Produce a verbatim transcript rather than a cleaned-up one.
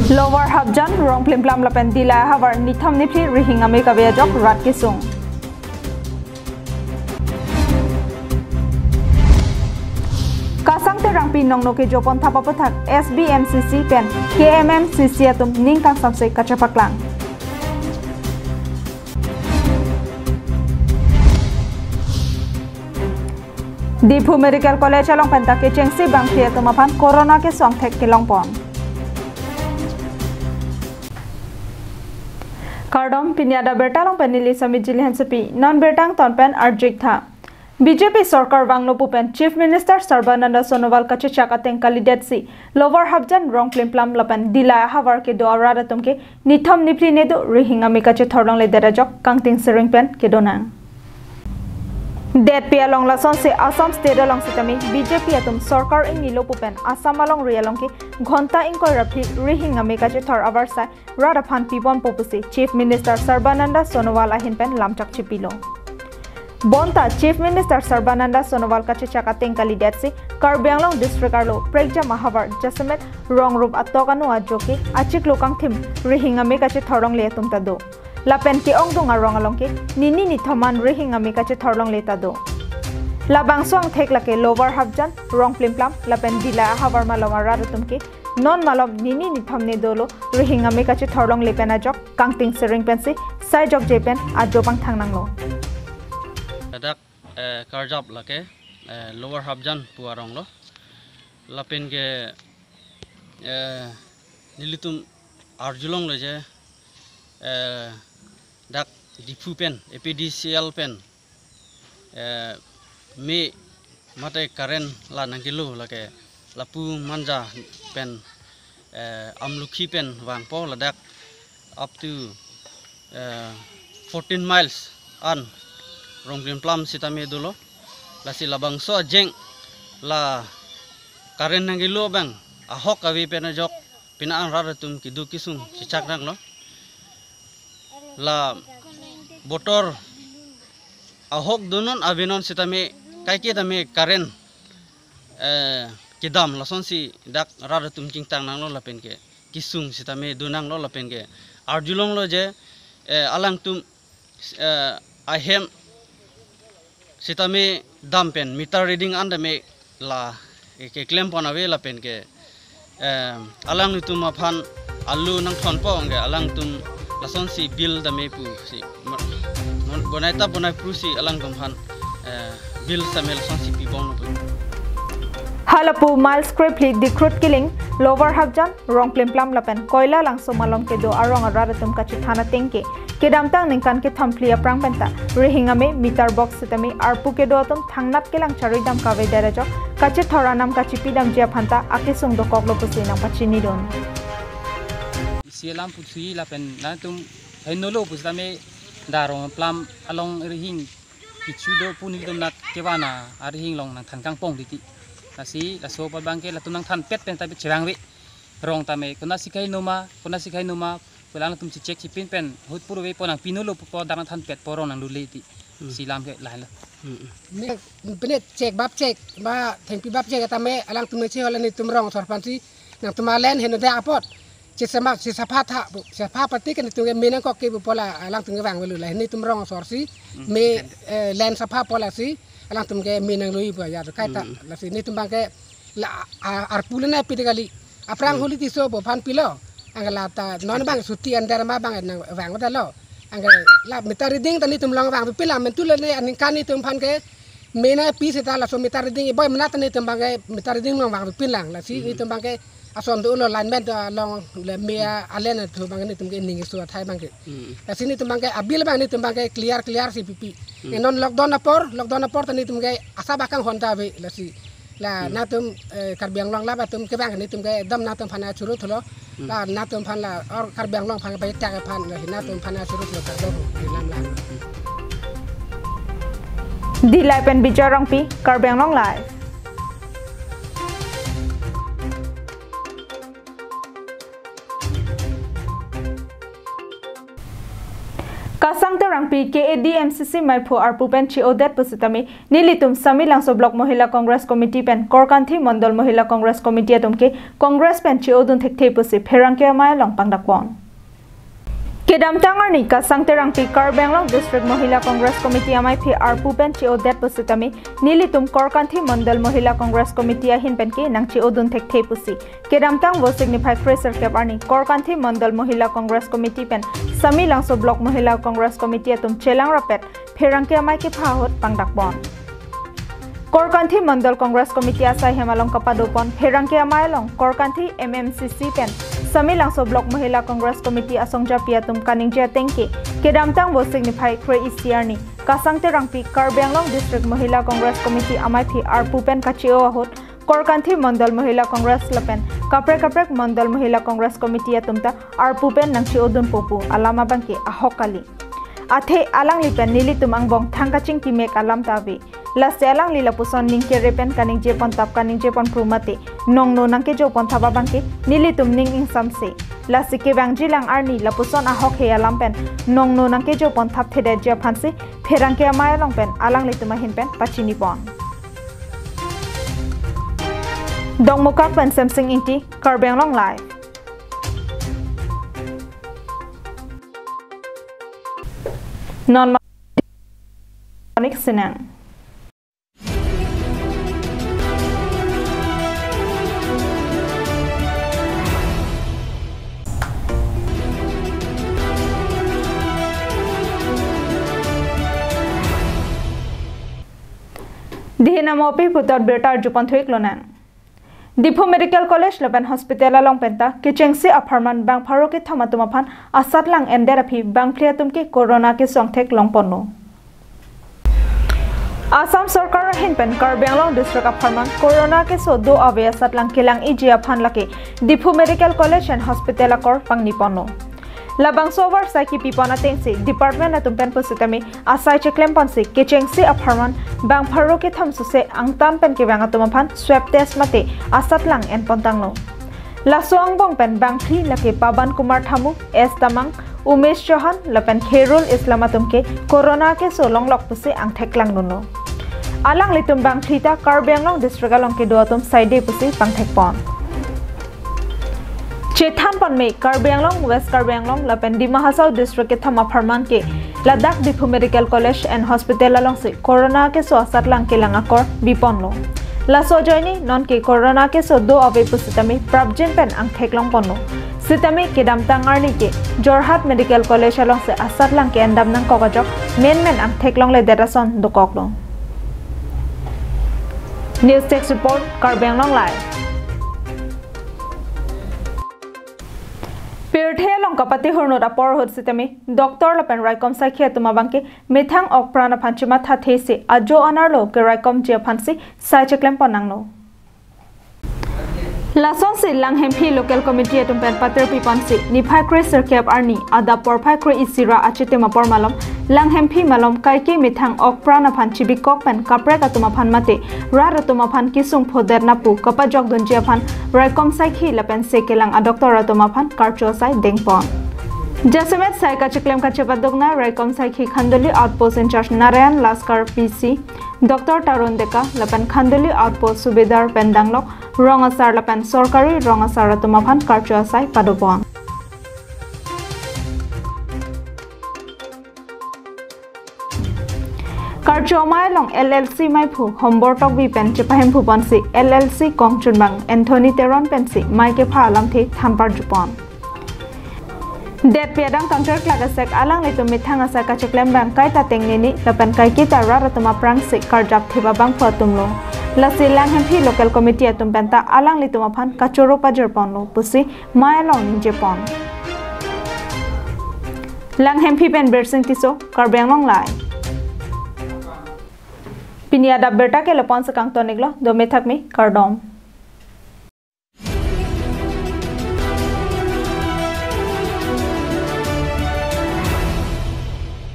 Lower Hapjan, Rongplimplam lapen Dillai ahavar nithom niphli rihing ame kave ajok rat kesung. Kasang Terangpi nongno kejopon thap aphuthak S B M C C pen K M M C C atum ning kangsamse kachepaklang. Diphu Medical College along penta kechengsi bangphli atum aphan corona keso angthek kelongpon. Kardom, pini adak birta along pen neli Sami Jili Hansepi, non birta angton pen arju-ik tha. B J P sorkar vanglo pu pen Chief Minister Sarbananda Sonowal kachechak ateng kalidetsi Lower Hapjan, Rongplimplam lapen Dillai ahavar kedo arat atum ke nithom niphli nedu rihing ame kachethor longledet ajok kangting sering pen kedonang. Detpi along lasonsi Assam State along sitame B J P atum sorkar ingnilo pu pen Assam alongri along ke ghonta ingkoi ra phli rihing ame kachethor avarsai rat aphan piponpo pusi Chief Minister Sarbananda Sonowal ahin pen lamchak chipilo. Bonta Chief Minister Sarbananda Sonowal kachechak ateng kalidetsi Karbi Anglong district arlo prekjam ahavar jasemet rong rup atok ano ajo ke achiklo kangthim rihing ame kachethor longle atum ta do. Lapen ke-ongdung arong along ke nini nithom an rihing ame kachethor longle ta do. Labangso angthek lake Lower Hapjan, Rongplimplam lapen Dillai ahavar malom arat atum ke non malom nini nithom ne dolo rihing ame kachethor longle pen ajok kangting sering pensi sai jokje pen ajo pangthang nanglo. Ladak, eh, karjap lake, eh, Lower Hapjan pu arong lo. Lapen ke, eh, nelitum arjulonglo je, eh, dak Diphu pen, A P D C L pen, eh, me mate current la nangkelo lake lapu Manja pen, eh, Amlukhi pen vangpo ladak up to, eh, fourteen miles an Rongplimplam sitame dolo. Lasi labangso ajeng la current nangkelo abang ahok ave pen ajok pini an rat atum keduk kesung chechak nanglo. La botor ahok donon avenon sitame kaike tame current, eh, kedam lasonsi dak rat atum chingtang nanglo lapen ke kesung sitame do nanglo lapen ke arjulonglo je, eh, alangtum, eh, ahem sitame dam pen meter reading an tame la, eh, keklempon ave lapen ke, eh, alanglitum aphan alu nangthonpo anke alangtum lasonsi bill tame pusi ma-, mon-, bonai ta bonai pusi alangtum aphan, eh, bill tame lasonsi pibom pu. Halapu miles krephli Dikhrut Kiling, Lower Hapjan, Rongplimplam lapen Koilalangso malom kedo arong arat atum kachethan ateng ke kedamtang ningkan kethom phli aphrang penta rihing ame meter box sitame arpu kedo atum thangnat kelang charui dam kavedet ajok kachethor anam kachipi damji aphanta akesung dokoklo pusi nangpachinidun. Isi alam pusi lapen nangtum henolo pusitame da Rongplimplam along rihing kecho do pu nelitum nat kevan arihing along nangthan kangpong titi. Lasi laso abang ke latum nangthanpet pen tapi chevangve. Rong tame konatsi kainoma, konatsi kainoma, pu alangtum si check si pin pen ahut purve po nangpinolo pu po dak nangthanpetpo rong nangdule ti. Hmm. Si alam ke lahenlo. Hmm. Ne, pine chek bap chek, ba thengpi bap chek tame alangtum ne che hola netum rong asor aphansi nangtum alen henoda apot. Che sama, che sapha tha, che sapha pati ke netum ke me nangkok ke pu pola alangtum ke vangvelo la netum rong asor si, hmm, me, eh, len sapha pola si alangtum ke me nanglui pu ya kaita. Hmm. Lasi netum abang ke la, a, arpu le nangpi de kali. Aphrang, hmm, holi tiso pu aphan pilo. Anke la ta non abang suti under ma abang nangvang ta lo. Anke la meter reading ta netum long vangpipin lang mentu le ne aningkan netum aphan ke me nangpi seta laso meter reading boi menat netum abang ke meter reading long vangpipin lang. Lasi, hmm, netum abang ke ason dolo lineman ta long le me alen atum abang netum ke ning isu athai abang ke. Hmm. Lasi netum abang ke abill abang netum abang ke clear clear si pipi. Hmm. E non lockdown apor, lockdown apor ta netum ke asap akanghon ta ave lasi. La, hmm, nangtum, eh, Karbi Anglong lap atum ke abang netum ke dam nangtum aphan churut lo. Hmm. La nangtum aphan la or Karbi Anglong aphan bai tak aphan la nangtum aphan churut lo kardom lam lam. Dillai pen Bijoy Rongpi, Karbi Anglong Live. Kasang Terangpi K A D M C C maiphu arpu pen che-odet pusitame nelitum Samelangso Block Mohila Congress Committee pen Korkanthi Mondol Mohila Congress Committee atum ke Congress pen che-odun thekthe pusi pherangke amei along pangdakpon. Kedamtang arni Kasang Terangpi Karbi Anglong District Mohila Congress Committee amaiphi arpu pen che-odet pusitame nelitum Korkanthi Mondol Mohila Congress Committee ahin pen ke nang che-odun thekthe pusi kedamtang Vosik niphai kre-sirkep arni Korkanthi Mondol Mohila Congress Committee pen Samelangso Block Mohila Congress Committee atum chelang rapet pherangke amei kepha ahut pangdakpon. Korkanthi Mondol Congress Committee asai hem along kapadopon pherangke amei along Korkanthi M M C C pen Samelangso Block Mohila Congress Committee asongjapi atum kaningje ateng ke kedamtang Vosik niphai kre-isi arni Kasang Terangpi Karbi Anglong District Mohila Congress Committee amaiphi arpu pen kache-o ahut Korkanthi Mondol Mohila Congress lapen kaprek kaprek Mondol Mohila Congress Committee atum ta arpu pen nang che-odunpo pu alam abangke ahok kali. Athe alangli pen nelitum angbong thang kachingki mek alam ta ave. Lasi alangli lapuson ning kere pen kaningje pontap kaningje ponpru mate nongno nang kejo ponthap abangke nelitum ning ingsamse. Lasi kevangjilang arni lapuson ahok he alam pen nongno nang kejo ponthaphedetji aphansi pherangke amei along pen alanglitum ahin pen pachinipon. Dongmukak pen Semsing Ingti, Karbi Anglong Live. Non ma-, Manik Sinang. Dihin amopi puthot birta arjupon thu-ik lonang. Diphu Medical College lapen Hospital along penta kechengsi apharman bang pharo kethom atum aphan asatlang endet aphi bangphli atum ke corona keso angthek longponlo. Assam Sorkar ahin pen Karbi Anglong District apharman corona keso do-ave asatlang kelang-iji aphan lake Diphu Medical College and Hospital akor pangniponlo. Labangso avarsai kipipon atengsi department atum pen pusitame asai cheklemponsi kechengsi apharman bang pharo kethom suse angtan pen kevang atum aphan swab test mate asatlang enpontanglo. Laso angbong pen bangphli lake Paban Kumar Thamu, S Tamang, Umesh Chauhan lapen Khairul Islam atum ke corona keso longlok pusi angthek langdunlo. Alanglitum bangphli ta Karbi Anglong District along kedo atum saide pusi pangthekpon. Chethanpon me Karbi Anglong, West Karbi Anglong lapen Dima Hasao District kethom apharman ke ladak Diphu Medical College and Hospital alongsi corona keso asatlang kelang akor biponlo. Laso ajoine nonke corona keso do-ave pusitame prapjin pen angthek longponlo. Sitame kedamtang arni ke Jorhat Medical College alongsi asatlang ke-endam nangkok ajok menmen angthek longledet ason dokoklo. News Desk Report, Karbi Anglong Live. Pirthe along kapatehor not apor ahut sitame doctor lapen raikom saikhi atum abangke methang okpran aphan chemathathesi ajo anerlo keraikomji aphansi sai cheklempon nanglo. Lasonsi Langhemphi Local Committee atum pen patirpiponsi niphai kre-sirkep arni adap porphai kre-isi ra achitim apor malom Langhemphi malom kaike methang okpran aphan chibikok pen kaprek atum aphan mate rat atum aphan kesung phodet na pu kapajokdunji aphan raikom saikhi lapen sekelang adoctor atum aphan karcho asai dengpon. Jasemet sai kacheklem kachepaduk na raikom saikhi Khanduli Outpost in-charge Narayan Laskar P C, Doctor Tarun Deka lapen Khanduli Outpost Subedar pen danglok rong asar lapen sorkari rong asar atum aphan karcho asai padopon. Karcho amei along L L C maiphu Hombor Tokbi pen chepahemphuponsi L L C kongchunbang Anthony Teron pensi mei kepha alamthe thanparjupon. Detpi adang tangchar klak asek alanglitum methang asai kacheklem bang kaita tengneni lapen kaiketa rat atum aphrangsi karjap thip abangphu atumlo. Lasi Langhemphi Local Committee atum penta alanglitum aphan kachoro pajirponlo pusi mei along ningjepon. Langhemphi pen Birsing Tisso, Karbi Anglong Live. Pini adap birta ke lapu-an si kangton-iklo, do methak me, kardom.